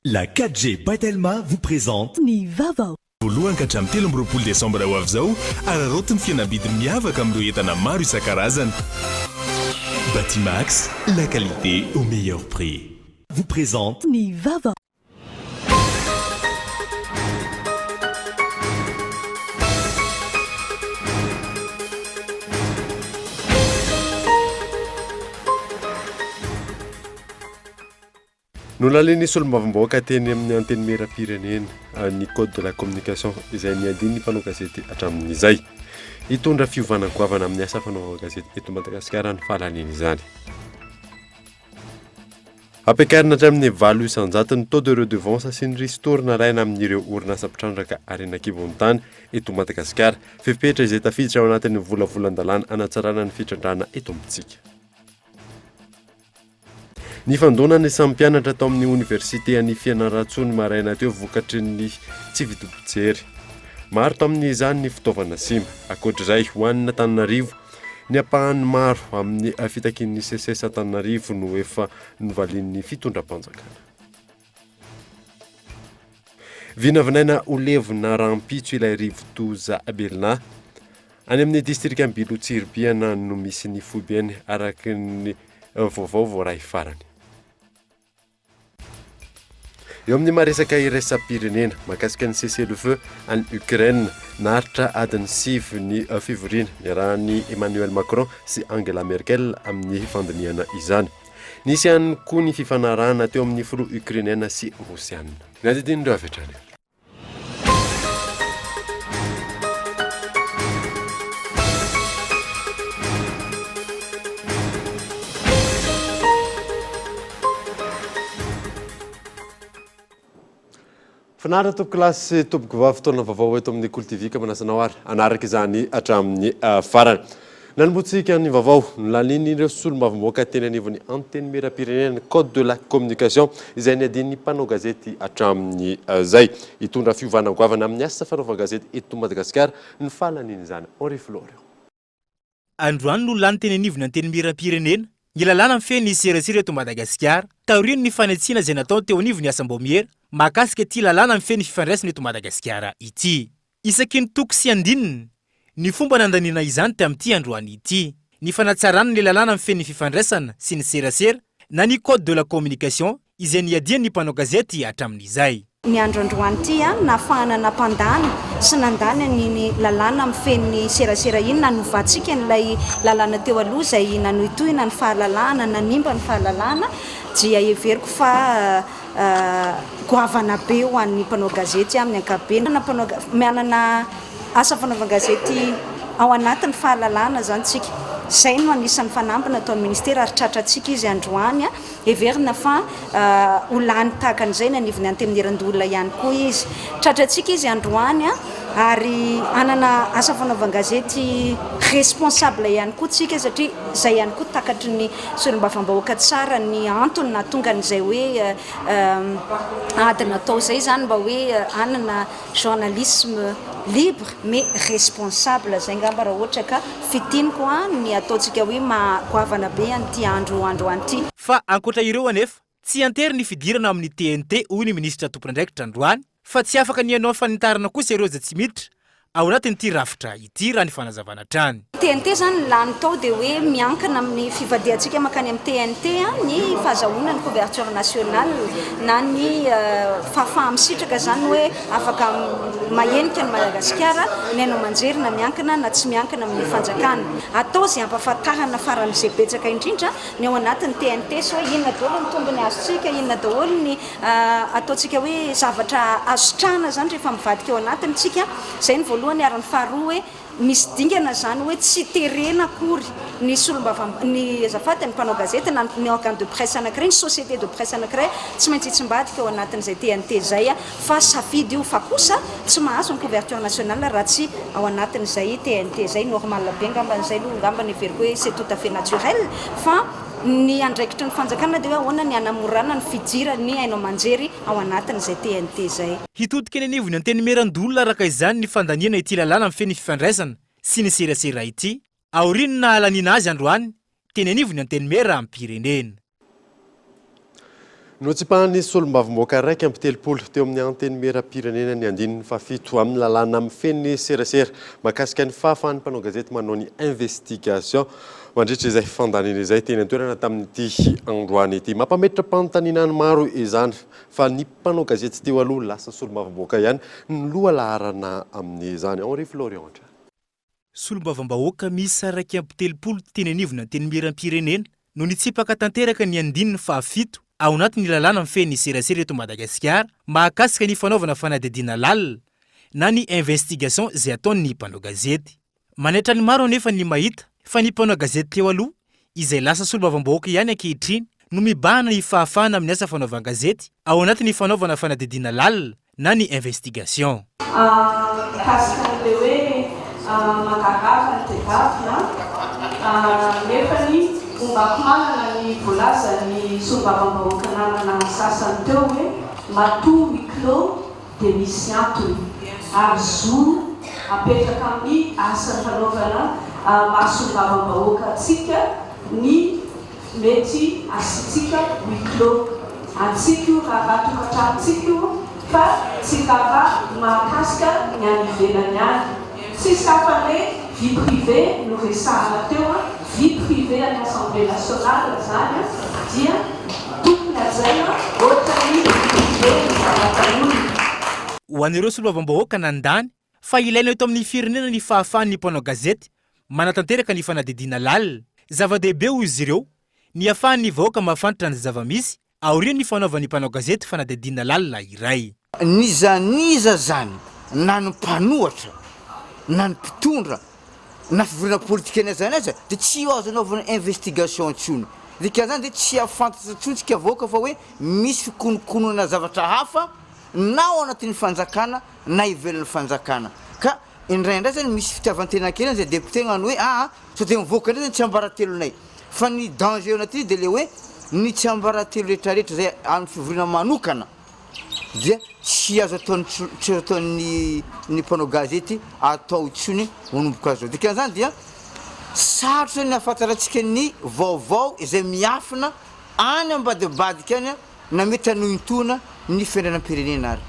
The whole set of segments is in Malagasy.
La 4G by Telma vous présente. Ny vaovao. Voalohany ka hatramin'ny 23 desambra ho avy izao, araraoty ny fihenam-bidy miavaka amin'ireo entana maro isan-karazany. Batimax, la qualité au meilleur prix. Vous présente. Ny vaovao. Nolalian'ny solombavambahoaka teny amin'ny Antenimierampirenena ny Code de la communication izay niadian'ny mpanao gazety hatramin'izay. Hitondra fiovana goavana amin'ny asa fanaovana gazety eto Madagasikara ny fahalaniana izany. Ampiakarina hatramin'ny 8% ny taux de redevance sy ny ristourne nalaina amin'ireo orinasa mpitrandraka harena an-kibon'ny tany eto Madagasikara. Fepetra izay tafiditra ao anatin'ny volavolan-dalàna hanatsarana ny fitrandrahana eto amintsika. Nifandona ny samy mpianatra tao amin'ny oniversite an'i Fianarantsoa ny maraina teo vokatry ny tsy vidim-pijery. Maro tamin'izany ny fitaovana simba. Ankoatra izay, ho an'Antananarivo, ny ampahany maro amin'ny fitakian'ny Seces Antananarivo no efa novalian'ny fitondram-panjakana. Vinavinaina ho levona rahampitso ilay rivodoza Belna. Any amin'ny distrikan'i Bilo Tsiribihana no misy ny foibeny araka ny vaovao voaray farany. Eo amin'ny maha-resaka iraisam-pirenena mahakasika ny cessez-le-feu any Ukraine, naharitra adiny sivy ny fivoriana niarahan'i Emmanuel Macron sy Angela Merkel amin'ny fandinihana izany. Nisy ihany koa ny fifanarahana teo amin'ny filoha Ukrainiana sy Rosiana. Ny andidin'ireo avy hatrany. Finaritra tompokolahy sy tompokovavy fotoana vaovao eto amin'ny Kolo TV ka manasa anao ary hanaraka izany hatramin'ny farany. Nanombohantsika ny vaovao, nolanian'ireo solombavambahoaka teny anivon'ny Antenimierampirenena ny Code de la communication izay niadian'ny mpanao gazety hatramin'izay. Hitondra fiovana goavana amin'ny asa fanaovan-gazety eto Madagasikara ny fahalanian'izany. Henri Florian. Androany no lany teny anivon'ny Antenimierampirenena ny lalàna mifehy ny serasera eto Madagasikara, taorian'ny fanitsiana izay natao teo anivon'ny asam-baomiera mahakasika ity lalàna mifehy ny fifandraisana eto Madagasikara ity. Isaky ny toko sy andininy, ny fomba nandaniana izany tamin'ity androany ity. Ny fanatsarana ny lalàna mifehy ny fifandraisana sy ny serasera na ny code de la communication izay niadian'ny mpanao gazety hatramin'izay. Ny andro androany ity, nahafahana nampandany sy nandany an'iny lalàna mifehy ny serasera iny, nanovantsika an'ilay lalàna teo aloha izay nanohitohina ny fahalalahana, nanimba ny fahalalahana, dia heveriko fa goavana be ho an'ny mpanao gazety amin'ny ankapobeny. Mpanao manana asa fanaovan-gazety ao anatin'ny fahalalahana izany isika. Izay no anisan'ny fanamby nataon'ny minisitera ary tratrantsika izy androany. Heverina fa ho lany tahaka an'izay ny anivon'ny Antenimierandoholona ihany koa izy. Tratrantsika izy androany ary hanana asa fanaovan-gazety responsable ihany koa isika satria izay ihany koa takatry ny Solombavambahoaka tsara ny antony nahatonga an'izay hoe ady natao izay izany mba hoe hanana journalisme libre mais responsable izay angamba raha ohatra ka fintiniko ny ataontsika hoe maha goavana be an'ity andro androany ity. Fa ankoatra ireo anefa, tsy antery ny fidirana amin'ny TNT hoy ny minisitra tompon'andraikitra androany fa tsy afaka ny hanao fanitarana kosa ireo izay tsy miditra ao anatin'ity rafitra ity raha ny fanazavana hatrany. TNT izany ny lany tao dia hoe miankina amin'ny fivadihantsika mankany amin'ny TNT ny fahazahoana ny couverture nationale na ny fahafaha-misitraka izany hoe afaka mahenika an'i Madagasikara ny haino aman-jery na miankina na tsy miankina amin'ny fanjakana. Atao izay hampahafantarana faran'izay betsaka indrindra ny ao anatin'ny TNT sy hoe inona daholo ny tombony azontsika, inona daholo ny ataontsika hoe zavatra azo sitrahana izany rehefa mivadika ao anatiny tsika, izay ny voalohany ary ny faharoa hoe misy dingana izany hoe tsy terena akory ny solombavam ny azafady ny mpanao gazety na ny organe de presse anankiray, ny société de presse anankiray tsy maintsy hitsimbadika ao anatin'izay TNT izay fa safidy io fa kosa tsy mahazo ny couverture nationale raha tsy ao anatin'izay TNT izay, normal be angambany izay aloha angambany heveriko hoe c'est tout à fait naturel fa Ny andraikitry ny fanjakana dia hoe ahoana ny hanamorana ny fidiran'ny haino aman-jery ao anatin'izay TNT izay. Hitodika eny anivon'ny Antenimierandoholona araka izany ny fandaniana ity lalàna mifehy ny fifandraisana sy ny serasera ity, aorian'ny nahalaniana azy androany teny anivon'ny Antenimieram-pirenena. Notsipahan'ny solombavambahoaka 31 teo amin'ny Antenimierampirenena ny andininy fahafito amin'ny lalàna mifehy ny serasera mahakasika ny fahafahan'ny mpanao gazety manao ny investigation mandritra izay fandaniana izay teny an-toerana tamin'ity androany ity. Mampametra-panontaniana ny maro izany fa ny mpanao gazety teo aloha lasa solombavambahoaka ihany no lohalaharana amin'izany. Henri Florian. Solombavambahoaka miisa 31 teny anivon'ny Antenimierampirenena no nitsipaka tanteraka ny andininy fahafito ao anatin'ny lalàna mifehy ny serasera eto Madagasikara mahakasika ny fanaovana fanadihadiana lalina na ny investigation izay ataon'ny mpanao gazety. Manaitra ny maro anefa ny mahita fa ny mpanao gazety teo aloha izay lasa solombavambahoaka ihany ankehitriny no mibahana ny fahafahana amin'ny asa fanaovan-gazety ao anatin'ny fanaovana fanadihadiana lalina na ny investigation. Mikasika an'ilay hoe mangarahara ny tedavina nefa ny ombako manana ny voalazan'ny solombavambahoaka namana sasany teo hoe matoa huis clos dia misy antony ary zo apetraka amin'ny asa fanaovana maha solombavambahoaka antsika ny Mety asiantsika huis clos. Antsika io raharaha tokantranontsika io fa tsy raharaha mahakasika ny any ivelany any. Tsisy hafa le vie privée no resahana teo an, vie privée any assemblée nationale zany an dia tokony hajaina ohatran'ny vie privée ny zanak'olona. Ho an'ireo solombavambahoaka nandany fa ilaina eto amin'ny firenena ny fahafahan'ny mpanao gazety manatanteraka ny fanadihadiana lalina. Zava-dehibe, hoy izy ireo, ny hahafahan'ny vahoaka mahafantatra ny zava-misy aorian'ny fanaovan'ny mpanao gazety fanadihadiana lalina iray. N'iza n'iza zany na ny mpanohatra na ny mpitondra na fivoriana politika n'aiza n'aiza dia tsy azo anaovana investigation intsony. Dikan'izany dia tsy hahafantatra intsony tsika vahoaka fa hoe misy fikonokonona zavatra hafa na ao anatin'ny fanjakana na ivelan'ny fanjakana ka indraindray zany misy fitiavan-tena kely zany zay député hagnano hoe aa sao de mivoaka indray zany tsiambaratelonay fa ny danger ao anatin'io de le hoe ny tsiambaratelo retraretra zay amin'ny fivoriana manokana dia tsy azo ataon'ny tsy azo ataon'ny ny mpanao gazety atao intsony manomboka zao dikan'izany dia sarotra ny ahafantarantsika ny vaovao izay miafina any ambadibadika any na mety hanohintohina ny fiandrianam-pirenena ary.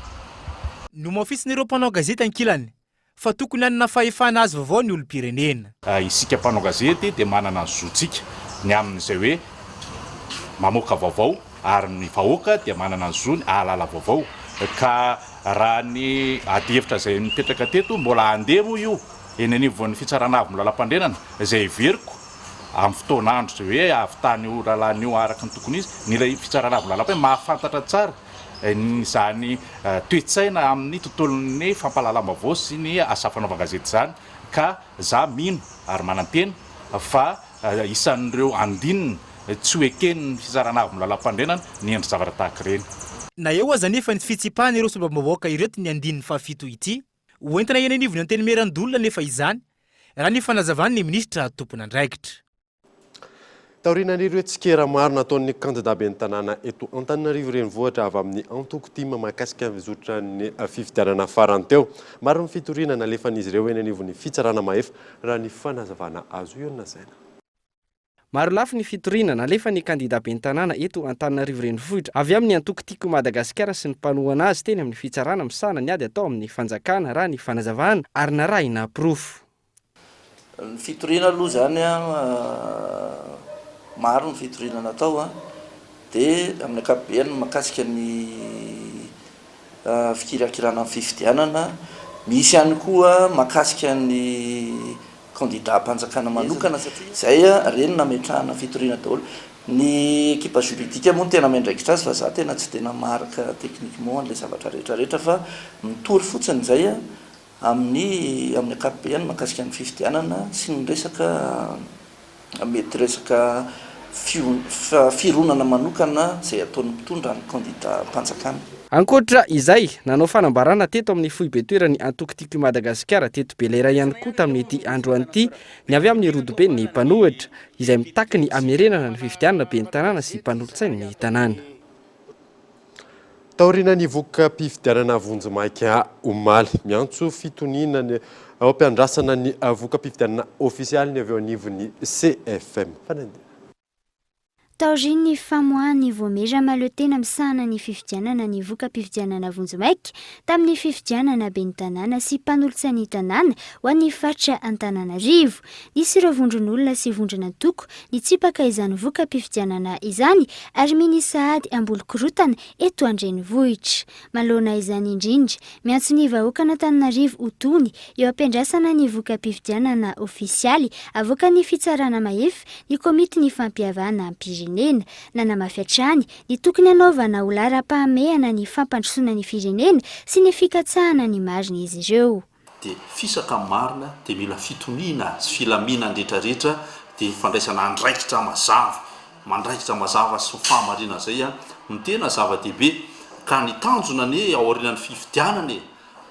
Nomafisin'ireo mpanao gazety ankilany fa tokony hanana fahefana azo vaovao ny olom-pirenena. Isika mpanao gazety dia manana ny zontsika ny amin'izay hoe mamoaka vaovao ary ny vahoaka dia manana ny zony hahalala vaovao ka raha ny adihevitra izay nipetraka teto mbola handeha moa io eny anivon'ny fitsarana avo amin'ny lalampandrenana izay heveriko amin'ny fotoan'andro izay hoe hahavitany io lalàna io araka ny tokony izy, ny ilay fitsarana avo lalam-pahefana mahafantatra tsara izany toe-tsaina amin'ny tontolon'ny fampahalalam-baovao sy ny asa fanaovan-gazety izany ka za mino ary manantena fa isan'ireo andininy tsy ho eken'ny fitsarana avo lalam-pandrenana ny endri-javatra tahaka ireny. Na eo aza anefa ny fitsipahana ireo solombavambahoaka ireto ny andininy fahafito ity, Ho entina eny anivon'ny Antenimierandoholona anefa izany, raha ny fanazavan'ny minisitra tompon'andraikitra. Taorianan'ireo tsikera maro nataon'ny kandida ben'ny tanàna eto Antananarivo Renivohitra avy amin'ny antoko tim mahakasika ny fizotran'ny fifidianana farany teo. Maro ny fitoriana nalefan'izy ireo eny anivon'ny fitsarana mahefa, raha ny fanazavana azo eo no lazaina. Marolafy ny fitoriana nalefan'ny kandida ben'ny tanàna eto Antananarivo Renivohitra avy amin'ny antoko Tiako i Madagasikara sy ny mpanohana azy teny amin'ny fitsarana misahana ny ady atao amin'ny fanjakana raha ny fanazavana ary narahina porofo. Ny fitoriana aloha izany an, maro ny fitoriana natao an, dia amin'ny ankapobeny mahakasika ny fikirakirana ny fifidianana, misy ihany koa mahakasika ny kandidam-panjakana manokana satria izay ireny nametrahana fitoriana daholo. Ny ekipa juridique moa no tena miandraikitra azy fa za tena tsy dia namaraka techniquement an'ilay zavatra rehetra rehetra fa mitory fotsiny izay amin'ny amin'ny ankapobeny mahakasika ny fifidianana sy ny resaka Mety resaka fironana manokana izay ataon'ny mpitondra ny kandidam-panjakana. Ankoatra izay, nanao fanambarana teto amin'ny foibe-toeran'ny antoko Tiako i Madagasikara teto Belera ihany koa tamin'ity androany ity ny avy amin'ny rodoben'ny mpanohitra, izay mitaky ny hamerenana ny fifidianana ben'ny tanàna sy mpanolotsain'ny tanàna. Taorian'ny voka-pifidianana vonjimaika omaly, miantso fitoniana ny ao am-piandrasana ny voka-pifidianana ofisialy ny avy eo anivon'ny CFM. Taorian'ny famoahan'ny Voamera mahaleo-tena misahana ny fifidianana ny voka-pifidianana vonjimaika tamin'ny fifidianana ben'ny tanàna sy mpanolotsain'ny tanàna ho an'ny faritra Antananarivo. Nisy ireo vondron'olona sy vondron'antoko nitsipaka izany voka-pifidianana izany ary minia sahady hamboly korontana eto an-drenivohitra. Manoloana izany indrindra, miantso ny vahoakan'Antananarivo ho tony eo am-piandrasana ny voka-pifidianana ofisialy avoakan'ny Fitsarana mahefa ny Komitin'ny Fampihavanam-pirenena. Nanamafy hatrany ny tokony hanaovana ho laharam-pahamehana ny fampandrosoana ny firenena sy ny fikatsahana ny marina izy ireo. Dia fisaka marina dia mila fitoniana sy filaminana retraretra dia fandraisana andraikitra mazava mandraikitra mazava sy fahamarina zay a no tena zava-dehibe ka ny tanjona anie aorianan'ny fifidianana e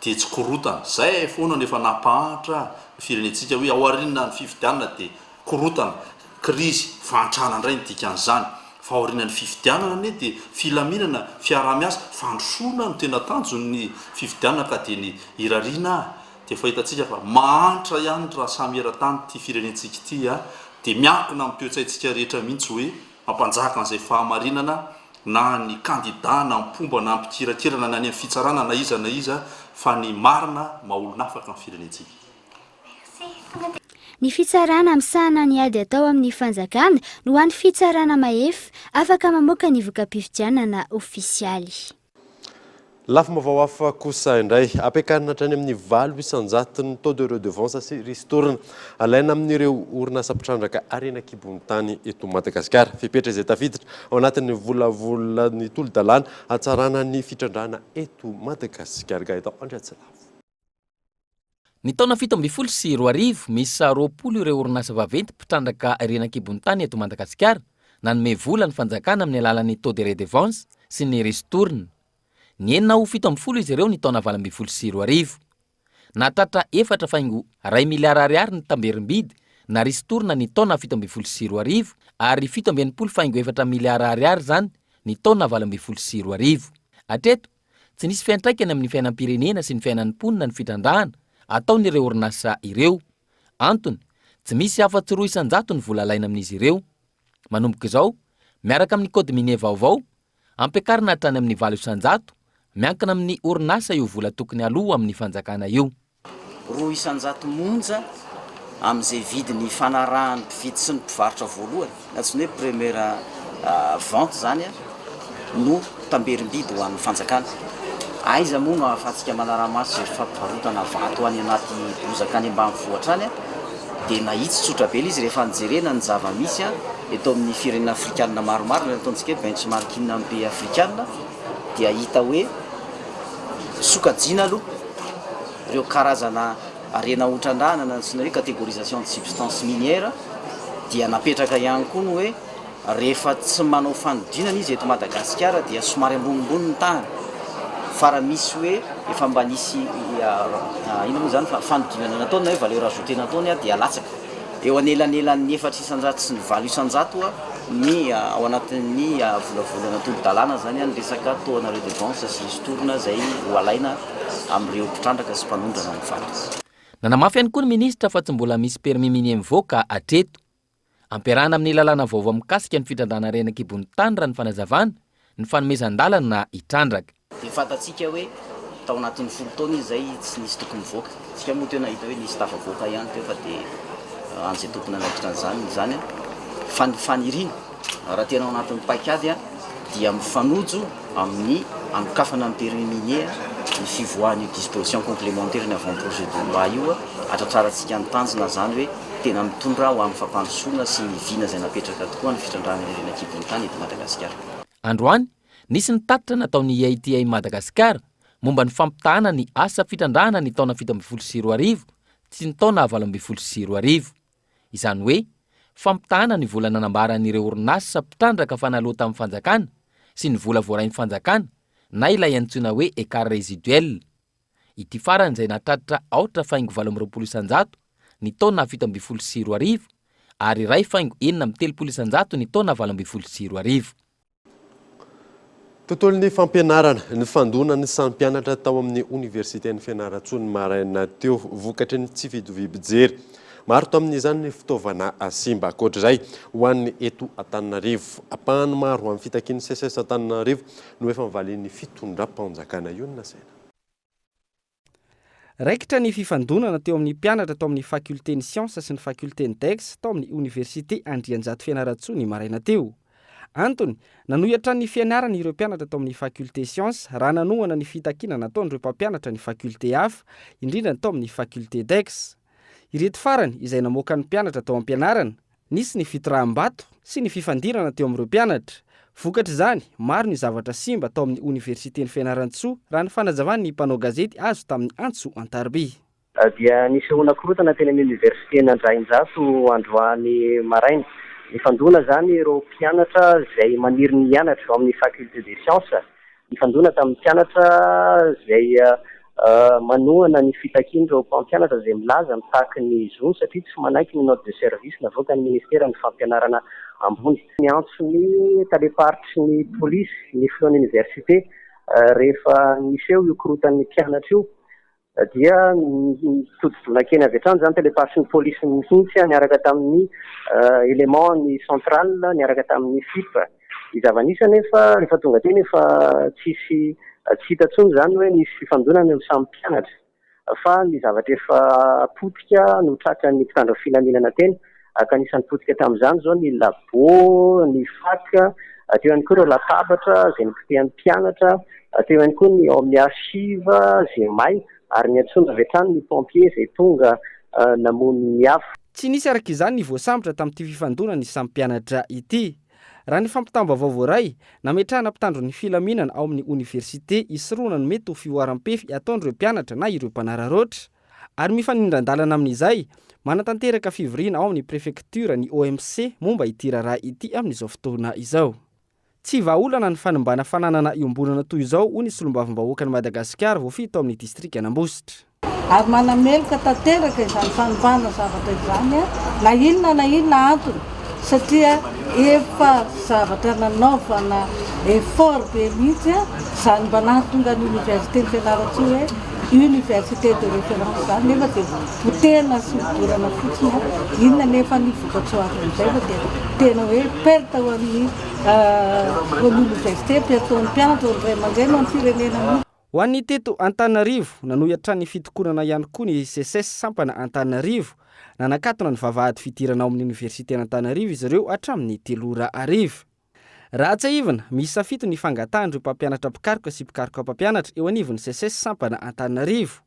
dia tsy korotana zay foana no efa nampahantra ny firenentsika hoe aorianan'ny fifidianana dia Korotana, krizy, fahantrana indray ny dikan'izany. Fa aorianan'ny fifidianana anie dia filaminana, fiaraha-miasa, fandrosoana no tena tanjon'ny fifidianana ka dia ny irariana dia efa hitantsika fa mahantra ihany raha samy eran-tany ity firenentsika ity dia miankina amin'ny toe-tsaintsika rehetra mihitsy hoe mampanjaka an'izay fahamarinana na ny kandida na mpomba na mpikirakira na ny any amin'ny fitsarana na iza na iza fa ny marina maha olon'afaka ny firenentsika. Ny fitsarana misahana ny ady atao amin'ny fanjakana no hany fitsarana mahefa afaka mamoaka ny voka-pifidianana ofisialy. Lafim-baovao hafa kosa indray, ampiakarina hatrany amin'ny 8% ny taux de redevance sy ristourne alaina amin'ireo orinasa mpitrandraka harena an-kibon'ny tany eto Madagasikara. Fepetra izay tafiditra ao anatin'ny volavolan'ny tolo-dalàna hatsarana ny fitrandrahana eto Madagasikara. Gaëtan Andriatsilavo. Ny taona 2017, miisa 20 ireo orinasa vaventy mpitrandraka harena an-kibon'ny tany eto Madagasikara nanome vola ny fanjakana amin'ny alalan'ny taux de redevance sy ny ristourne. Nihena ho 17 izy ireo ny taona 2018. Nahatratra efatra faingo iray miliara ariary ny tamberim-bidy na ristourne ny taona 2017 ary 67 faingo efatra miliara ariary izany ny taona 2018. Hatreto, Tsy nisy fiantraikany amin'ny fiainam-pirenena sy ny fiainan'ny mponina ny fitrandrahana ataon'ireo orinasa ireo. Antony, tsy misy afa-tsy 2% ny vola alaina amin'izy ireo. Manomboka izao, miaraka amin'ny code minier vaovao, ampiakarina hatrany amin'ny 8%, miankina amin'ny orinasa io vola tokony haloa amin'ny fanjakana io. 2% monja amin'izay vidiny ifanarahan'ny mpividy sy ny mpivarotra voalohany, antsoina hoe première vente izany no tamberim-bidy ho an'ny fanjakana. Aiza moa no ahafahantsika manara-maso izay fampivarotana vato any anaty bozaka any ambanivohitra any? Dia nahitsy tsotra be ilay izy rehefa nijerena ny zava-misy eto amin'ny firenena afrikanina maromaro, ilay ataontsika hoe benchmarking amin'ny pays afrikanina, dia hita hoe sokajiana aloha ireo karazana harena hotrandrahana na antsoina hoe catégorisation de substance minière dia napetraka ihany koa ny hoe rehefa tsy manao fanodinana izy eto Madagasikara dia somary ambonimbony ny tahany fa raha misy hoe efa mba nisy inona moa izany fa fanodinana nataony na hoe valeur ajoutée nataony dia latsaka eo anelanelan'ny 4% sy ny 8% ny ao anatin'ny volavolana tolo-dalàna izany ny resaka taux-na redevance sy ristourne izay ho alaina amin'ireo mpitrandraka sy mpanondrana ny vato. Nanamafy ihany koa ny minisitra fa tsy mbola misy permis minier mivoaka hatreto. Ampiarahana amin'ny lalàna vaovao mikasika ny fitrandrahana harena an-kibon'ny tany raha ny fanazavana, ny fanomezan-dalana hitrandraka. Dia fantatsika hoe tao anatin'ny folo taona izy izay tsy nisy tokony nivoaka. Tsika moa teo nahita hoe nisy tafavoaka ihany teo fa dia an'izay tompon'andraikitra an'izany izany. Fa ny faniriana raha tena ao anatin'ny paikady dia mifanojo amin'ny hanokafana ny permis minier ny fivoahan'io disposition complémentaire ny avant projet de loi io hatratrarantsika ny tanjona izany hoe tena mitondra ho amin'ny fampandrosoana sy ny vina izay napetraka tokoa ny fitrandrahana ny harena an-kibon'ny tany eto Madagasikara. Androany, nisy ny tatitra nataon'ny IATA Madagasikara momba ny fampitahana ny asa fitrandrahana ny taona 2017 sy ny taona 2018. Izany hoe, fampitahana ny vola nanambaran'ireo orinasa mpitrandraka fa naloa tamin'ny fanjakana sy ny vola voarain'ny fanjakana na ilay antsoina hoe écart résiduel. Ity farany izay nahatratra aotra faingo 28% ny taona 2017 ary iray faingo 36% ny taona 2018. Tontolon'ny fampianarana, nifandona ny samy mpianatra tao amin'ny oniversiten'i Fianarantsoa ny maraina teo, vokatry ny tsy fitoviam-pijery. Maro tamin'izany ny fitaovana simba. Ankoatra izay, ho an'ny eto Antananarivo, ampahany maro amin'ny fitakian'ny Seces Antananarivo no efa novalian'ny fitondram-panjakana. Io no lazaina. Raikitra ny fifandonana teo amin'ny mpianatra tao amin'ny fakiolten'ny siansa sy ny fakiolten'ny Dex tao amin'ny oniversite Andrianjato Fianarantsoa ny maraina teo. Antony, nanohy hatrany ny fianarany ireo mpianatra tao amin'ny fakiolite siansa raha nanohana ny fitakiana nataon'ireo mpampianatra ny fakiolite hafa, indrindra ny tao amin'ny fakiolite Dex. Ireto farany izay namoaka ny mpianatra tao am-pianarana, nisy ny fitoraham-bato sy ny fifandirana teo amin'ireo mpianatra. Vokatr'izany, maro ny zavatra simba tao amin'ny oniversiten'i Fianarantsoa raha ny fanazavan'ny mpanao gazety azo tamin'ny antso an-tariby. Dia nisehoana korontana teny amin'ny oniversiten'Andrahinjato androany maraina. Nifandona izany ireo mpianatra izay maniry ny hianatra ao amin'ny faculté des sciences Nifandona tamin'ny mpianatra izay manohana ny fitakian'ireo mpampianatra izay milaza mitaky ny zony satria tsy manaiky ny note de service navoakan'ny ministeran'ny fampianarana ambony. Niantso ny talem-paritry ny polisy ny filohan'ny oniversite rehefa niseho io korotan'ny mpianatra io. Dia nitodi-doha nankeny avy hatrany izany tale-paritry ny polisy mihitsy niaraka tamin'ny élément ny centrale niaraka tamin'ny FIP. Ny zava-nisy anefa rehefa tonga teny efa tsisy tsy hita intsony izany hoe nisy fifandonana eo amin'ny samy mpianatra fa ny zavatra efa potika no tratran'ny mpitandro filaminana teny ka anisan'ny potika tamin'izany izao ny labo, ny fac, teo ihany koa ireo latabatra izay nopotehan'ny mpianatra, teo ihany koa ny ao amin'ny archive izay may ary niantsoana avy hatrany ny pompier izay tonga namono ny afo. Tsy nisy araka izany ny voasambotra tamin'ity fifandonan'ny samy mpianatra ity. Raha ny fampitam-baovao voaray, nametrahana mpitandro ny filaminana ao amin'ny oniversite hisorohana ny mety ho fihoaram-pefy ataon'ireo mpianatra na ireo mpanararaotra. Ary mifanindran-dalana amin'izay, manatanteraka fivoriana ao amin'ny prefektiora ny OMC momba ity raharaha ity amin'izao fotoana izao. Tsy vahaolana ny fanimbana fananana iombonana toy izao, hoy ny solombavambahoakan'i Madagasikara voafidy tao amin'ny distrikan'Ambositra. Ary manameloka tanteraka izany fanimbana zavatra izany na inona na inona antony satria efa zavatra nanaovana effort be mihitsy izany mba nahatonga ny oniversiten'i Fianarantsoa hoe Université de référence izany nefa dia potehina sy hodorana fotsiny an, inona nefa ny vokatsoa avy amin'izay fa dia tena hoe perte ho an'ny ho an'ny université, perte ho an'ny mpianatra, ho an'ny ray aman-dreny, ho an'ny firenena mihitsy. Ho an'ny teto Antananarivo, nanohy hatrany ny fitokonana ihany koa ny Seces sampana Antananarivo. Nanakatona ny vavahady fidirana ao amin'ny oniversiten'Antananarivo izy ireo hatramin'ny telo ora hariva. Raha tsiahivina, miisa fito ny fangatahan'ireo mpampianatra mpikaroka sy mpikaroka mpampianatra eo anivon'ny Seces sampana Antananarivo.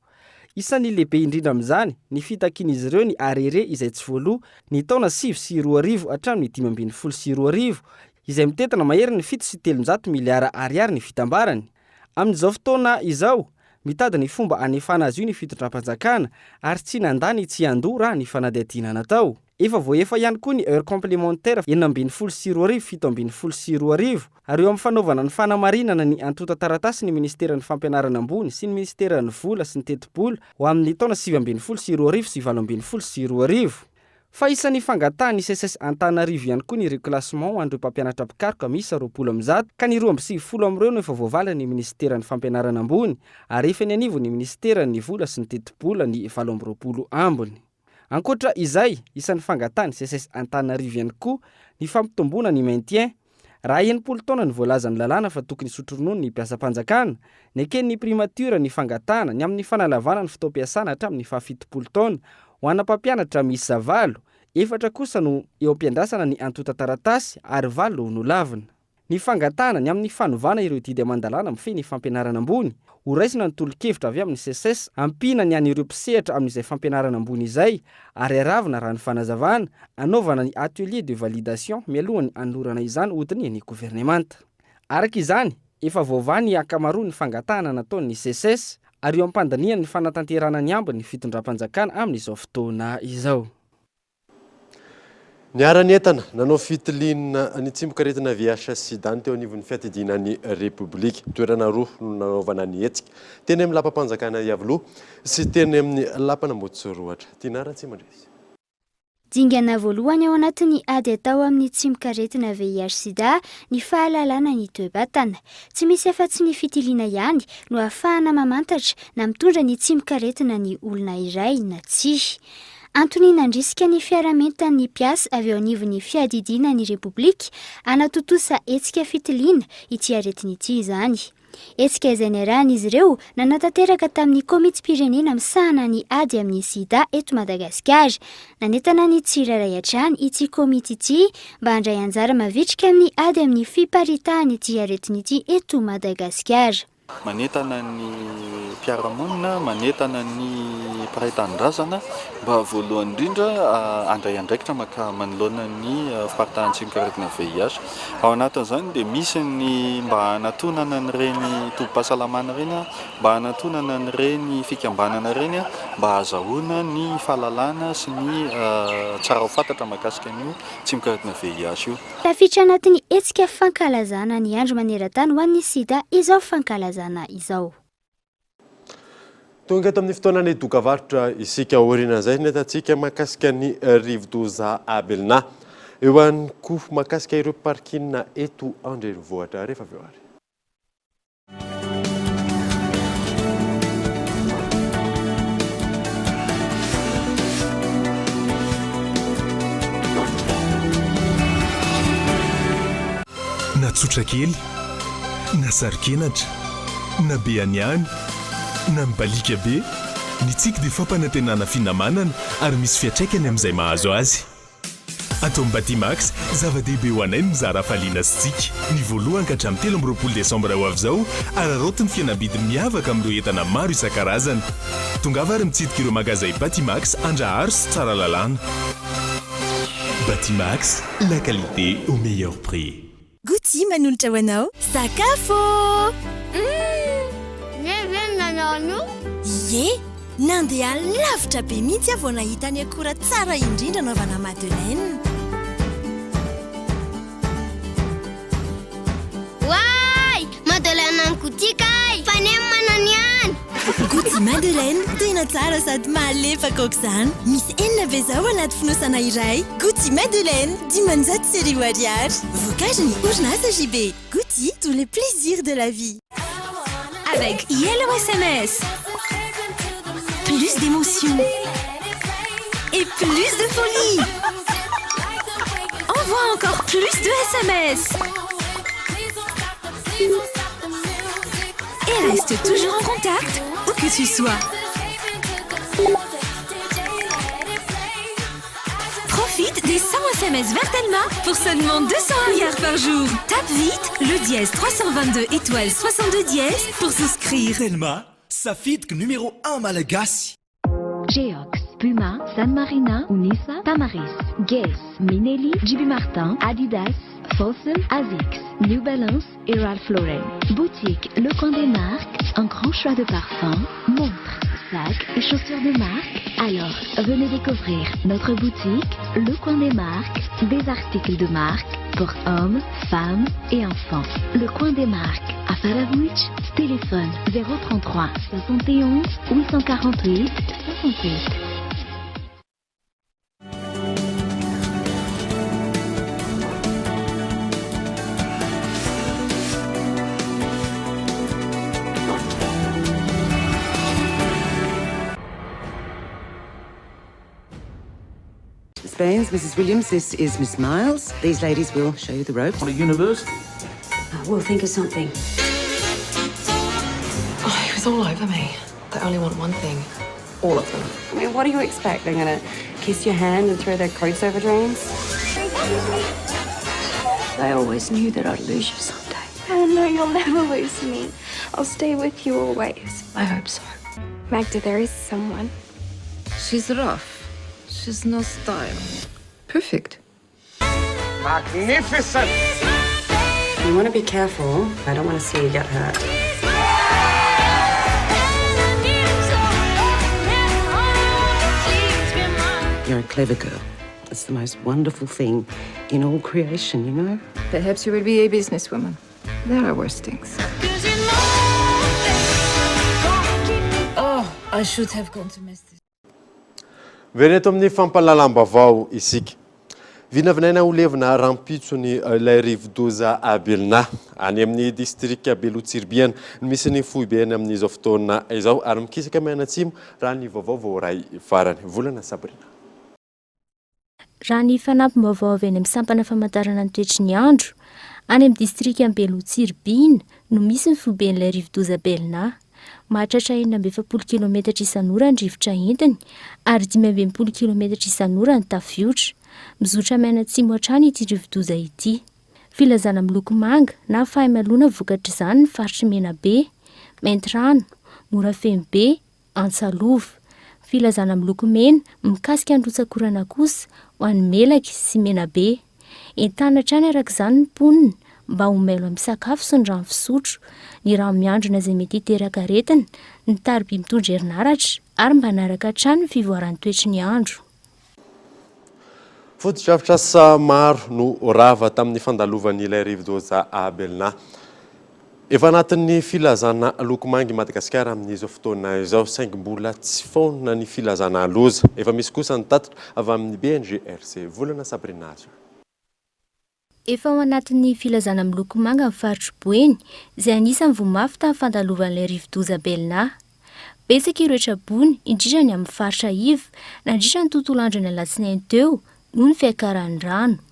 Isan'ny lehibe indrindra amin'izany ny fitakian'izy ireo ny arere izay tsy voaloa ny taona 2009 hatramin'ny 2015 izay mitentina maherin'ny 307 miliara ariary ny fitambarany. Amin'izao fotoana izao, mitady ny fomba hanefana azy io ny fitondram-panjakana ary tsy nandà ny tsy handoa raha ny fanadihadiana natao. Efa voaefa ihany koa ny heure complémentaire 2016 2017 ary eo amin'ny fanaovana ny fanamarinana ny antontan-taratasy ny Ministeran'ny Fampianarana Ambony sy ny Ministeran'ny Vola sy ny Tetibola ho amin'ny taona 2019 sy 2018. Fa isan'ny fangatahan'ny Seces Antananarivo ihany koa ny reclassement ho an'ireo mpampianatra mpikaroka miisa 120 ka ny 92 amin'ireo no efa voavalin'ny Minisiteran'ny Fampianarana Ambony ary efa eny anivon'ny Minisiteran'ny Vola sy ny Tetibola ny 28 ambiny. Ankoatra izay, isan'ny fangatahan'ny Seces Antananarivo ihany koa ny fampitomboana ny maintien. Raha 60 taona no voalazan'ny lalàna fa tokony hisotro ronono ny mpiasam-panjakana, neken'ny Primature ny fangatahana ny amin'ny fanalavana ny fotoam-piasana hatramin'ny fahafitopolo taona ho ana mpampianatra miisa valo, efatra kosa no eo am-piandrasana ny antontan-taratasy ary valo no lavina. Ny fangatahana ny amin'ny fanovana ireo didy aman-dalàna mifehy ny fampianarana ambony, ho raisina ny tolo-kevitra avy amin'ny Seces, ampiana ny an'ireo mpisehatra amin'izay fampianarana ambony izay ary aravina raha ny fanazavana, anaovana ny atelier de validation mialohan'ny hanolorana izany hodinihin'ny governemanta. Araka izany, efa voavaha ny ankamaroan'ny fangatahana nataon'ny Seces ary eo am-pandinihany ny fanatanterahana ny ambiny ny fitondram-panjakana amin'izao fotoana izao. Niara-nientana nanao fitiliana ny tsimokaretina VIH sida ny teo anivon'ny fiadidiana ny Repoblika. Toerana roa no nanaovana ny hetsika, teny amin'ny lapam-panjakana Iavoloha sy teny amin'ny lapan'Ambohitsorohatra. Tiana Ratsimandresy. Dingana voalohany ao anatin'ny ady atao amin'ny tsimokaretina VIH sida ny fahalalana ny toe-batana. Tsy misy afa-tsy ny fitiliana ihany no ahafahana mamantatra na mitondra ny tsimokaretina ny olona iray na tsia. Antony nandrisika ny fiaraha-mientan'ny mpiasa avy eo anivon'ny fiadidiana ny Repoblika hanatontosa hetsika fitiliana ity aretina ity izany. Hetsika izay niarahan'izy ireo nanatanteraka tamin'ny komitim-pirenena misahana ny ady amin'ny sida eto Madagasikara. Nanentana ny tsirairay hatrany ity komity ity mba handray anjara mavitrika amin'ny ady amin'ny fiparitahan'ity aretina ity eto Madagasikara. Manentana ny mpiara-monina, manentana ny mpiray tanindrazana mba voalohany indrindra handray andraikitra maka manoloana ny fiparitahan'ny tsimokaretina VIH. Ao anatin'izany dia misy ny mba hanatonana an'ireny tobim-pahasalamana ireny, mba hanatonana an'ireny fikambanana ireny mba hahazahoana ny fahalalana sy ny tsara ho fantatra mahakasika an'io tsimokaretina VIH io. Tafiditra anatin'ny hetsika fankalazana ny Andro maneran-tany ho an'ny sida izao fankalazana izao. Tonga eto amin'ny fotoanan'ny dokavarotra isika. Aorianan'izay ny hitantsika mahakasika ny rivodoza Abelna. Eo ihany koa mahakasika ireo parking eto an-drenivohitra rehefa avy eo ary. Na tsotra kely, na saro-kenatra, na be aniany, na mibaliaka be, ny tsiky dia fampanantenana finamanana ary misy fiantraikany amin'izay mahazo azy. Ato amin'ny Batimax, zava-dehibe ho anay ny mizara hafaliana sy tsiky. Ny voalohany ka hatramin'ny 23 desambra ho avy izao, araraoty ny fihenam-bidy miavaka amin'ireo entana maro isan-karazany. Tongava ary mitsidika ireo magazay Batimax Andraharo sy Tsaralalàna. Batimax, la qualité au meilleur prix. Gouty manolotra ho anao sakafo! Humm! Ve ve no nanao an'io? Ie! Nandeha lavitra be mihitsy aho vao nahita ny akora tsara indrindra anaovana madeleine. Oay! Madeleine an'i Gouty kay! Fanemana ny any! Gouty Madeleine, tena tsara sady malefaka aok'izany. Misy enina be izao anaty fonosana iray. Gouty Madeleine, 1500 ariary. Vokarin'ny orinasa JB. Gouty, tous les plaisirs de la vie. Avec Yellow SMS. Plus d'émotion. Et plus de folie. Envoie encore plus de SMS. Et reste toujours en contact, où que tu sois. Profite des 100 SMS vers Telma pour seulement 200 arrières par jour. Tape vite le dièse 322 étoile 62 dièse pour souscrire. Telma, safidiko numéro 1 malagasy. Geox, Puma, San Marina, Unisa, Tamaris, Guess, Minelli, JB Martin, Adidas, Fossil, Asics, New Balance et Ralph Lauren. Boutique Le Coin des Marques, un grand choix de parfums, montres, sacs et chaussures de marque. Alors, venez découvrir notre boutique Le Coin des Marques, des articles de marque pour hommes, femmes et enfants. Le Coin des Marques à Faravouch, téléphone 033 71 848 68. Miss Baines, Mrs. Williams, this is Miss Miles. These ladies will show you the ropes. On a university. We'll think of something. Oh, he was all over me. They only want one thing. All of them. I mean, what do you expect? They're gonna kiss your hand and throw their coats over drains? I always knew that I'd lose you someday. Oh no, you'll never lose me. I'll stay with you always. I hope so. Magda, there is someone. She's rough. She's no style. Perfect. Magnificent! You want to be careful. I don't want to see you get hurt. You're a clever girl. It's the most wonderful thing in all creation, you know? Perhaps you will be a businesswoman. There are worse things. Oh, I should have gone to Mr. Very eto amin'ny fampahalalam-baovao isika. Vinavinaina ho levona rahampitso ny ilay rivodoza Abelna. Any amin'ny distrika Beloha Tsiribihina no misy ny foibeny amin'izao fotoana izao ary mikisaka mianatsimo raha ny vaovao voaray farany. Volana Sabrina. Raha ny fanampim-baovao avy any amin'ny sampana famantarana ny toetry ny andro, any amin'ny distrikan'i Beloha Tsiribihina no misy ny foiben'ilay rivodoza Belna. Mahatratra 46 kilometatra isan'ora ny rivotra entiny ary 65 kilometatra isan'ora ny tafiotra. Mizotra mianatsimo hatrany ity rivodoza ity. Filazana miloko manga na fahamalona vokatr'izany ny faritr'i Menabe, Maintirano, Morafenobe, Antsalova. Filazana miloko mena mikasika ny rotsak'orana kosa ho an'i Melaky sy Menabe. Entanina hatrany araka izany ny mponina mba ho mailo amin'ny sakafo sy ny rano fisotro, ny rano miandrona izay mety hiteraka aretina, ny tariby mitondra herinaratra ary mba hanaraka hatrany ny fivoaran'ny toetry ny andro. Fotodrafitrasa maro no rava tamin'ny fandalovan'ilay rivodoza Abelna. Efa anatin'ny filazana loko manga i Madagasikara amin'izao fotoana izao, saingy mbola tsy foana ny filazana loza. Efa misy kosa ny tatitra avy amin'ny BNGRC. Volana Sabrina Azra. Efa ao anatin'ny filazana miloko manga ny faritr'i Boeny, izay anisan'ny voa mafy tamin'ny fandalovan'ilay rivodoza Belna. Betsaka ireo traboina, indrindra ny amin'ny faritra iva, nandritra ny tontolo andron'ny alatsinainy teo, noho ny fiakaran'ny rano.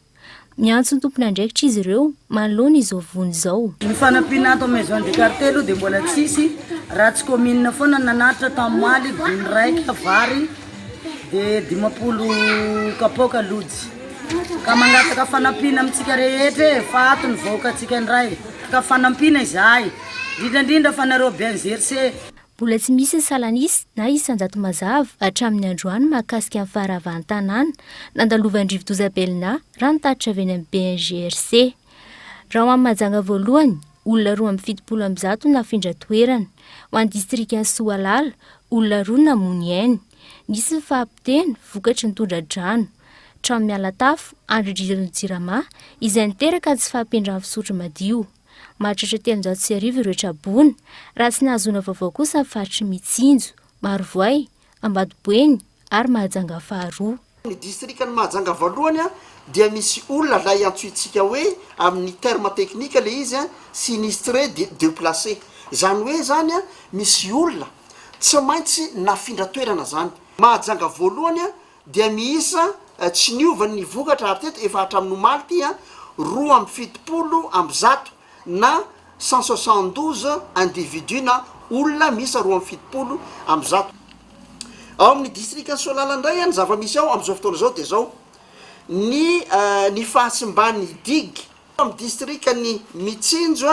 Miantso ny tompon'andraikitra izy ireo manoloana izao vono izao. Ny fanampiana ato maison de quartier aloha dia mbola tsisy, raha tsy commune foana no nanatitra tamin'ny omaly, gony raika vary dia 50 kapoaka lojy. Ka mangataka fanampiana amintsika rehetra e, fa ato ny vahoakantsika indray ka fanampiana izahay, indrindra indrindra fa nareo BNGRC. Mbola tsy misy ny salan'isa na isan-jato mazava hatramin'ny androany mahakasika ny faharavan'ny tanàna nandalovan'ny rivodoza Belna raha ny tatitra avy eny amin'ny BNGRC. Raha ho an'i Mahajanga voalohany, olona 172 no nafindra toerana. Ho an'ny distrikan'i Soalala, olona roa no namoy ny ainy. Nisy ny fahapotehana vokatry ny tondra-drano. Trano miala tafo, andrin-dririn'ny Jirama, izay niteraka ny tsy fahampian-drano fisotro madio. Mahatratra 1300 ireo traboina, raha tsy nahazoana vaovao kosa ny faritr'i Mitsinjo, Marovoay, Ambatoboeny ary Mahajanga faharoa. Ny distrikan'i Mahajanga voalohany dia misy olona ilay antsointsika hoe amin'ny terme technique ilay izy sinistré deplacé. Izany hoe izany misy olona tsy maintsy nafindra toerana izany. Mahajanga voalohany dia miisa tsy niova ny vokatra hatreto efa hatramin'ny omaly ity 172 na 172 individus na olona miisa 172. Ao amin'ny distrikan'i Soalala indray ny zava-misy ao amin'izao fotoana izao dia izao, ny ny fahasimban'ny digue ao amin'ny distrikan'i Mitsinjo,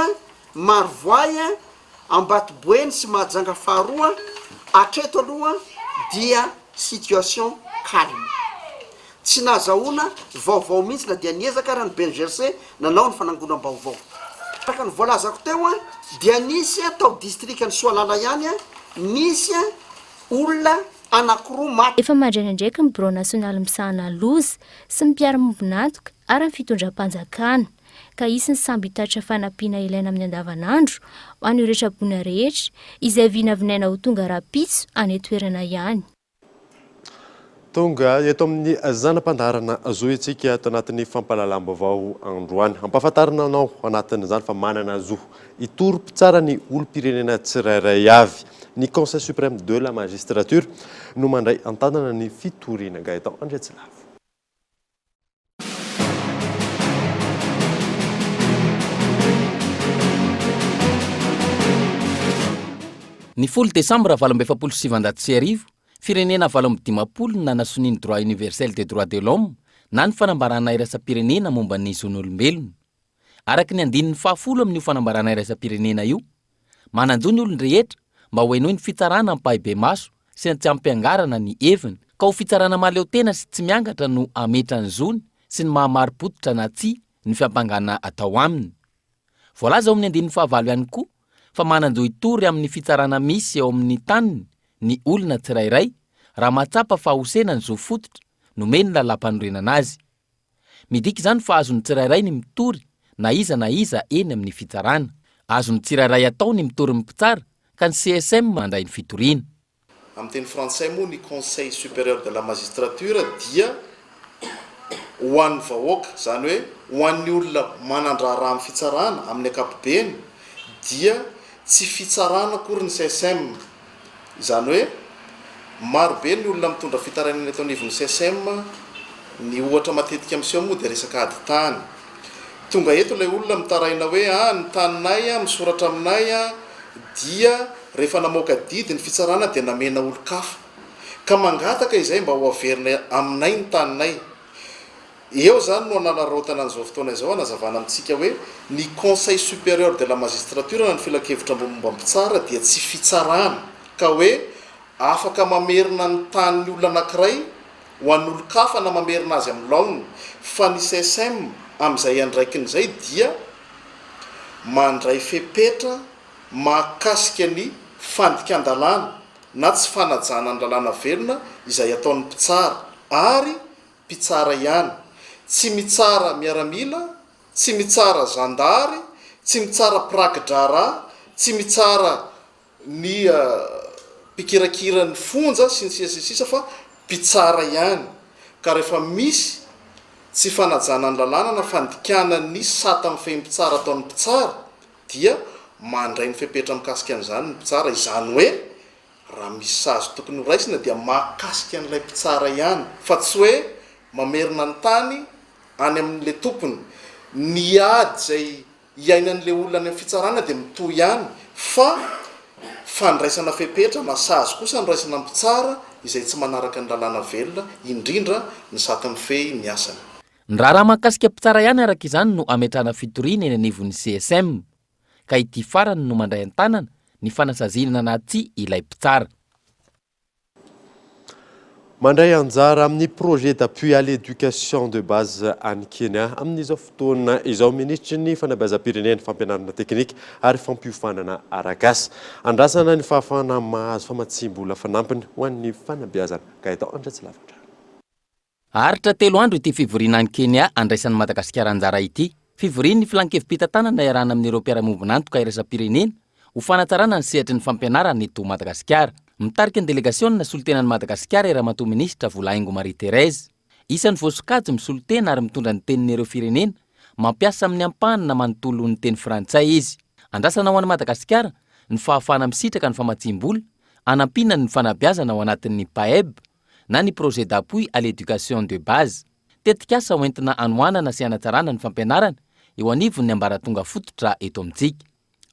Marovoay, Ambatoboeny sy Mahajanga faharoa, hatreto aloha dia situation calme. Tsy nahazahoana vaovao mihitsy na dia niezaka ara ny BNGRC nanao ny fanangonam-baovao. Araka ny voalazako teo dia nisy tao distrikan'i Soalala ihany nisy olona anankiroa maty. Efa mandray ny andraikiny ny birao nasionaly misahana loza sy ny mpiara-miombon'antoka ary ny fitondram-panjakana. ka hisy ny sambo hitatitra fanampiana ilaina amin'ny andavanandro ho an'ireo traboina rehetra izay vinavinaina ho tonga rahampitso any an-toerana ihany. Tonga eto amin'ny zana-pandaharana zo isika ato anatin'ny fampahalalam-baovao androany. Ampahafantarina anao anatin'izany fa manana zo hitory mpitsara ny olom-pirenena tsirairay avy. Ny Conseil suprême de la magistrature no mandray an-tanana ny fitoriana. Gaëtan Andriatsilavo. Ny folo desambra 1948, firenena 58 no nanasonia ny Droit universel des droits de l'homme na ny Fanambarana iraisam-pirenena momba ny zon'olombelona. Araka ny andininy fahafolo amin'io Fanambarana iraisam-pirenena io, manan-jo ny olon-drehetra mba hohenoin'ny fitsarana ampahibemaso sy tsy ampiangarana ny heviny, ka ho fitsarana mahaleo tena sy tsy miangatra no hametra ny zony sy ny maha marim-pototra na tsia ny fiampangana atao aminy. Voalaza ao amin'ny andininy fahavalo ihany koa fa manan-jo hitory amin'ny fitsarana misy eo amin'ny taniny ny olona tsirairay raha mahatsapa fa hosena ny zo fototra nomen'ny lalàmpanorenana azy. Midika izany fa azon'ny tsirairay ny mitory na iza na iza eny amin'ny fitsarana. Azon'ny tsirairay atao ny mitory ny mpitsara ka ny CSM mandray ny fitoriana. Amin'ny teny frantsay moa ny Conseil Supérieur de la Magistrature dia ho an'ny vahoaka, izany hoe ho an'ny olona manan-draharaha amin'ny fitsarana amin'ny ankapobeny dia tsy fitsarana akory ny CSM. Izany hoe maro be ny olona mitondra fitarainana eto anivon'ny CSM. Ny ohatra matetika miseho moa dia resaka ady tany. Tonga eto ilay olona mitaraina hoe ah ny taninay ah misoratra aminay ah dia rehefa namoaka didy ny fitsarana dia namena olon-kafa. Ka mangataka izay mba ho averina aminay ny taninay. Eo izany no analaraotana an'izao fotoana izao hanazavana amintsika hoe ny Conseil supérieur de la magistrature na ny Filankevitra ambony momba ny mpitsara dia tsy fitsarana ka hoe afaka mamerina ny tanin'ny olona anankiray ho an'olon-kafa na mamerina azy amin'ny laoniny fa ny CSM amin'izay andraikiny izay dia mandray fepetra mahakasika ny fandikan-dalàna na tsy fanajana ny lalàna velona izay ataon'ny mpitsara ary mpitsara ihany. Tsy mitsara miaramila, tsy mitsara zandary, tsy mitsara mpiraki-draharaha, tsy mitsara ny mpikirakira ny fonja sy ny sisa sy ny sisa fa mpitsara ihany. Ka rehefa misy tsy fanajana ny lalàna na fandikana ny sata mifehy mpitsara ataon'ny mpitsara dia mandray ny fepetra mikasika an'izany ny mpitsara, izany hoe Raha misy sazy tokony ho raisina dia mahakasika an'ilay mpitsara ihany fa tsy hoe mamerina ny tany any amin'ilay tompony. Ny ady izay iainan'ilay olona any amin'ny fitsarana dia mitohy ihany fa fandraisana fepetra na sazy kosa no raisina amin'ny mpitsara izay tsy manaraka ny lalàna velona, indrindra ny sata mifehy ny asany. Ny raharaha mahakasika mpitsara ihany araka izany no ametrahana fitoriana eny anivon'ny CSM. ka ity farany no mandray an-tanana ny fanasaziana na tsia ilay mpitsara. Mandray anjara amin'ny projet d'appui à l'éducation de base any Kenya amin'izao fotoana izao minisitry ny fanabeazam-pirenena, fampianarana teknika ary fampiofanana arak'asa. Andrasana ny fahafahana mahazo famatsiam-bola fanampiny ho an'ny fanabeazana. Gaëtan Andriatsilavatra. Haharitra telo andro ity fivoriana any Kenya andraisan'i Madagasikara anjara ity. Fivorian'ny filankevi-pitantanana iarahana amin'ireo mpiara-miombon'antoka iraisam-pirenena ho fanatsarana ny sehatry ny fampianarana eto Madagasikara. Mitarika ny delegasionina solontenan'i Madagasikara i Ramatoa Minisitra Volahaingo Marie Thérèse. Isan'ny voasokajy misolo tena ary mitondra ny tenin'ireo firenena mampiasa amin'ny ampahany na manontolo ny teny frantsay izy. Andrasana ho an'i Madagasikara ny fahafahana misitraka ny famatsiam-bola hanampiana ny fanabeazana ao anatin'ny PAEB na ny Projet d'appui à l'éducation de base, tetikasa hoentina hanohanana sy hanatsarana ny fampianarana eo anivon'ny ambaratonga fototra eto amintsika.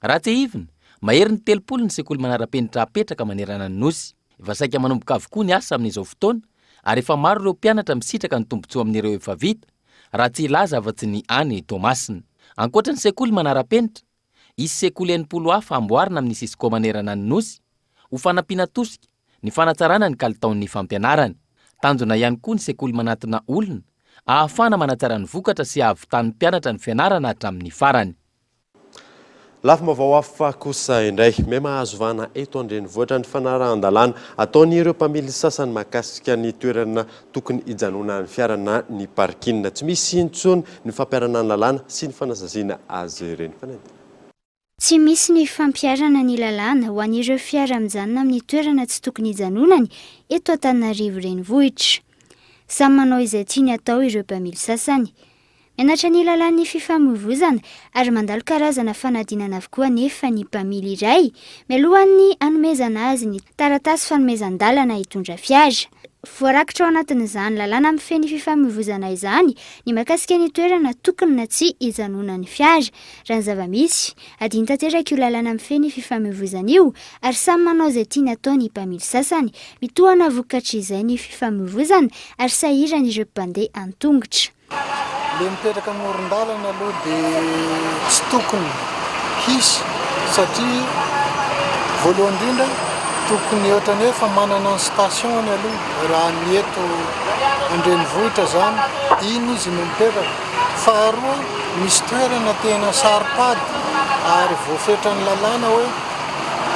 Raha tsiahivina, maherin'ny 30 ny sekoly manara-penitra apetraka manerana ny Nosy. Efa saika manomboka avokoa ny asa amin'izao fotoana ary efa maro ireo mpianatra misitraka ny tombontsoa amin'ireo efa vita, raha tsy hilaza afa-tsy ny any Toamasina. Ankoatra ny sekoly manara-penitra, Hisy sekoly 60 hafa hamboarina amin'ny Cisco manerana ny Nosy ho fanampiana tosika ny fanatsarana ny kalitaon'ny fampianarana. Tanjona ihany koa ny sekoly manatona olona ahafahana manatsara ny vokatra sy hahavitan'ny mpianatra ny fianarana hatramin'ny farany. Lafim-baovao hafa kosa indray, miha-mahazo vahana eto an-drenivohitra ny fanarahan-dalàna ataon'ireo mpamily sasany mahakasika ny toerana tokony hijanonan'ny fiara na ny parking. Tsy misy intsony ny fampiharana ny lalàna sy ny fanasaziana azy ireny. Fanadihadiana. Tsy misy ny fampiharana ny lalàna ho an'ireo fiara mijanona amin'ny toerana tsy tokony hijanonany eto Antananarivo Renivohitra. Samy manao izay tiany atao ireo mpamily sasany. Mianatra ny lalàn'ny fifamoivoizana ary mandalo karazana fanadinana avokoa anefa ny mpamily iray mialohan'ny hanomezana azy ny taratasy fanomezan-dalana hitondra fiara. Voarakitra ao anatin'izany lalàna mifehy ny fifamoivoizana izany ny mahakasika ny toerana tokony na tsia hijanonan'ny fiara. Raha ny zava-misy, adino tanteraka io lalàna mifehy ny fifamoivoizana io ary samy manao izay tiany atao ny mpamily sasany. Mitohana vokatr'izay ny fifamoivoizana ary sahirana ireo mpandeha an-tongotra. Le mipetraka amoron-dalana aloha de tsy tokony hisy satria voalohany indrindra tokony ohatrany hoe efa manana ny station-ny aloha raha ny eto an-drenivohitra zany, iny izy no mipetraka. Faharoa misy toerana tena saro-pady ary voafetran'ny lalàna hoe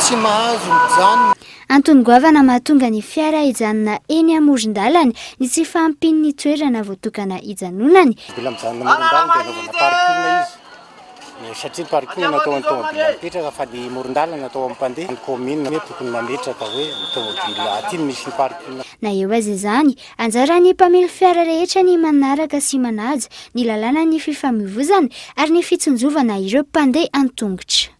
tsy mahazo mijanona. Antony goavana mahatonga ny fiara hijanona eny amoron-dalana ny tsy fahampian'ny toerana voatokana hijanonany. Mbola mijanona amoron-dalana dia anaovana parking izy satria ny parking natao an'ny tomobile mipetraka fa ny moron-dalana natao amin'ny mpandeha. Ny commune anie tokony mametraka hoe ny tomobile aty no misy ny parking. Na eo aza izany, anjaran'ny mpamily fiara rehetra ny manaraka sy manaja ny lalànan'ny fifamoivozana ary ny fitsinjovana ireo mpandeha an-tongotra.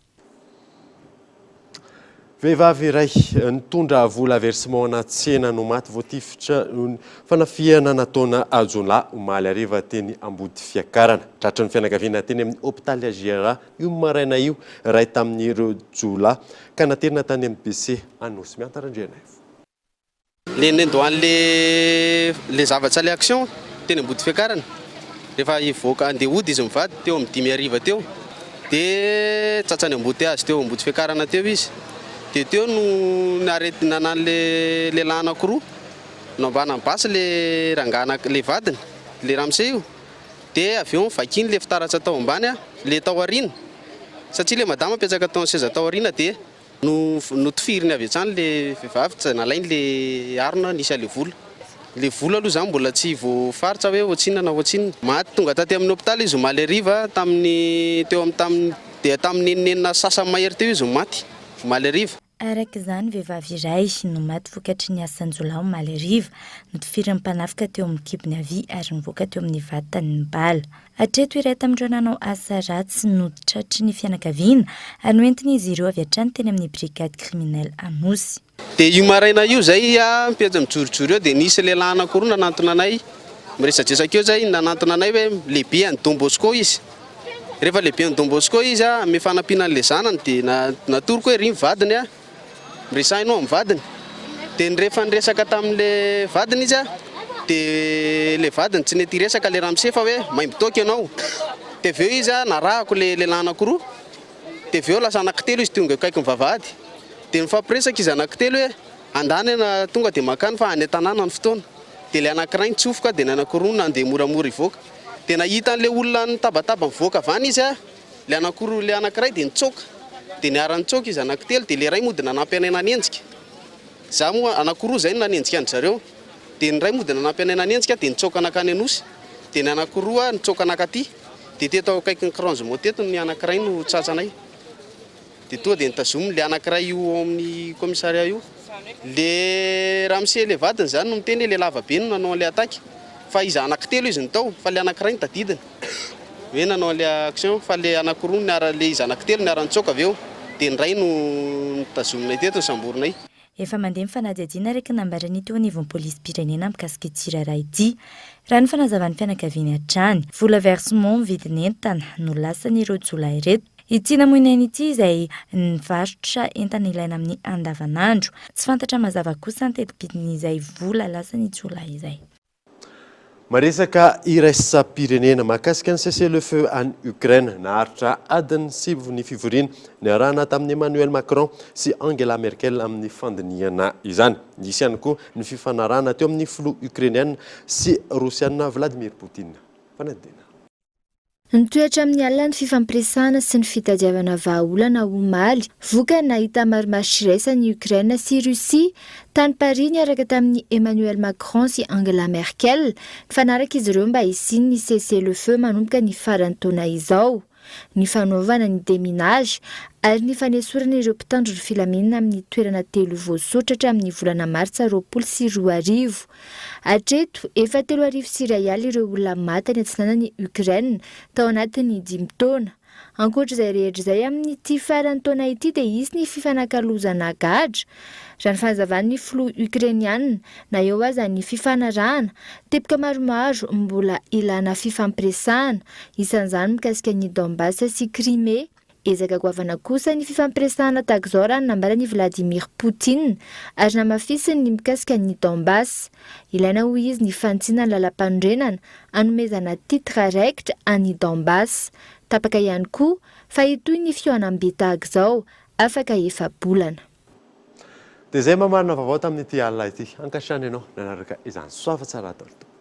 Vehivavy iray nitondra vola versement ana tsena no maty voatifitra noho ny fanafihana nataona jiolahy omaly hariva teny Ambodifiakarana. Tratry ny fianakaviana teny amin'ny hopitaly HJRA io maraina io iray tamin'ireo jiolahy ka naterina tany amin'ny BC Anosimitana Randrianaivo. Le nendohan'le le zavatra le action teny Ambodifiakarana rehefa hivoaka andeha hody izy mivady teo amin'ny 5 hariva teo de tratran'ny embouteillage teo Ambodifiakarana teo izy de teo no naret- nanan'le lehilahy anakiroa nambanany basy le rangahy anak- le vadiny le ramose io de avy eo novakiany le fitaratra tao ambany le tao aoriana satria le madama mipetraka tao amin'ny seza tao aoriana de Notifiriny avy hatrany le vehivavy, tsy nalainy le harona nisy an'le vola. Le vola aloha zany mbola tsy voafaritra hoe ohatsinona na ohatsinona. Maty tonga taty amin'ny hopitaly izy omaly hariva tamin'ny teo amin'ny tamin'ny dia tamin'ny eninenina sasany mahery teo izy no maty omaly hariva. Araka izany, vehivavy iray no maty vokatry ny asan-jiolahy omaly hariva. Notifirin'ny mpanafika teo amin'ny kibony havia ary nivoaka teo amin'ny vatany ny bala. Hatreto iray tamin'ireo nanao asa ratsy no tratry ny fianakaviana ary noentin'izy ireo avy hatrany teny amin'ny brigade criminelle Anosy. Dia io maraina io izay mipetra mijorojoro eo dia nisy lehilahy anankiroa nanantona anay, miresadresaka eo izay, nanantona anay hoe lehibe an'i Don Bosco izy. Rehefa lehibe an'i Don Bosco izy, hanome fanampiana an'ilay zanany dia natoroko hoe ry ny vadiny a! Miresahina ao amin'ny vadiny. Dia ny rehefa niresaka tamin'ilay vadiny izy dia ilay vadiny tsy nety hiresaka ilay ramose fa hoe maimbo toaka ianao. Dia avy eo izy narahako ilay lehilahy anankiroa. Dia avy eo lasa anankitelo izy tonga eo akaikin'ny vavahady. Dia nifampiresaka izy anankitelo hoe andany ianao tonga dia mankany fa any an-tanàna ny fotoana. Dia ilay anankiray nitsofoka dia ny anankiroa nandeha moramora hivoaka. Dia nahita an'ilay olona nitabataba nivoaka avy any izy. Ilay anankiroa, ilay anankiray dia nitsoaka, dia niara-nitsoaka izy anankitelo, dia ilay iray mody nanampy anay nanenjika. Izaho moa, anankiroa izay no nanenjika an-dry zareo. Dia ny iray mody nanampy anay nanenjika dia nitsoaka nankany Anosy, dia ny anankiroa nitsoaka nankaty. Dia teto akaikin'ny Crans-Mont teto ny anankiray no tratranay. Dia tonga dia notazominy ilay anankiray io ao amin'ny commissariat io. Le ramose le vadiny izany no miteny hoe le lava be no nanao an'ilay attaque. Fa izy anankitelo izy no tao fa le anankiray no tadidiny hoe nanao an'ilay action fa le anankiroa niara le izy anankitelo niara-nitsoaka avy eo dia ny iray no notazominay teto nosamborinay. Efa mandeha ny fanadihadiana araka ny nambaran'ny teo anivon'ny polisim-pirenena mikasika ity raharaha ity. Raha ny fanazavan'ny fianakaviany hatrany, vola versement vidin'entana no lasan'ireo jiolahy ireto. Ity namoy ny ainy ity izay nivarotra entana ilaina amin'ny andavanandro. Tsy fantatra mazava kosa ny teti-bidin'izay vola lasan'ny jiolahy izay. Maresaka iraisam-pirenena mahakasika ny cessez-le-feu any Ukraine. Naharitra adiny sivy ny fivoriana niarahana tamin'i Emmanuel Macron sy Angela Merkel amin'ny fandinihana izany. Nisy ihany koa ny fifanarahana teo amin'ny filoha Ukrainiana sy Rosiana Vladimir Poutine. Fanadihadiana. Nitohy hatramin'ny alina ny fifampiresahana sy ny fitadiavana vahaolana omaly. Vokany, nahita marimaritra iraisana i Ukraine sy Russie. Tany Paris, niaraka tamin'i Emmanuel Macron sy Angela Merkel. Nifanaraka izy ireo mba hisian'ny cessez-le-feu manomboka ny faran'ny taona izao. Ny fanaovana ny déminage ary ny fanesorana ireo mpitandro ny filaminana amin'ny toerana telo voasoratra hatramin'ny volana martsa 2020. Hatreto, efa 1003 ireo olona maty any atsinanan'i Ukraine tao anatin'ny dimy taona. Ankoatra izay rehetra izay, amin'ity faran'ny taona ity dia hisy ny fifanakalozana gadra, raha ny fanazavan'ny filoha Ukrainiana, na eo aza ny fifanarahana, teboka maromaro mbola ilana fifampiresahana, isan'izany mikasika an'i Donbass sy Crimée. Ezaka goavana kosa ny fifampiresahana tahaka izao raha ny nambaran'i Vladimir Poutine ary namafisiny ny mikasika an'i Donbass. Ilaina hoy izy ny fanitsiana ny lalampanorenana hanomezana titre raikitra an'i Donbass. Tapaka ihany koa fa hitohy ny fihaonambe tahaka izao afaka efa-bolana. Dia izay mamarina vaovao tamin'ity alina ity. Ankasitrahana ianao nanaraka izany. Soava tsara daholo tompoko.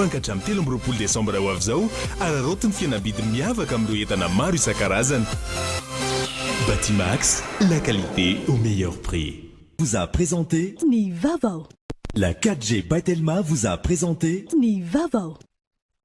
Voalohany ka hatramin'ny 23 desambra ho avy izao, araraoty ny fihenam-bidy miavaka amin'ireo entana maro isan-karazany. Batimax, la qualité au meilleur prix. Vous a présenté Ny vaovao. La 4G by Telma vous a présenté Ny vaovao.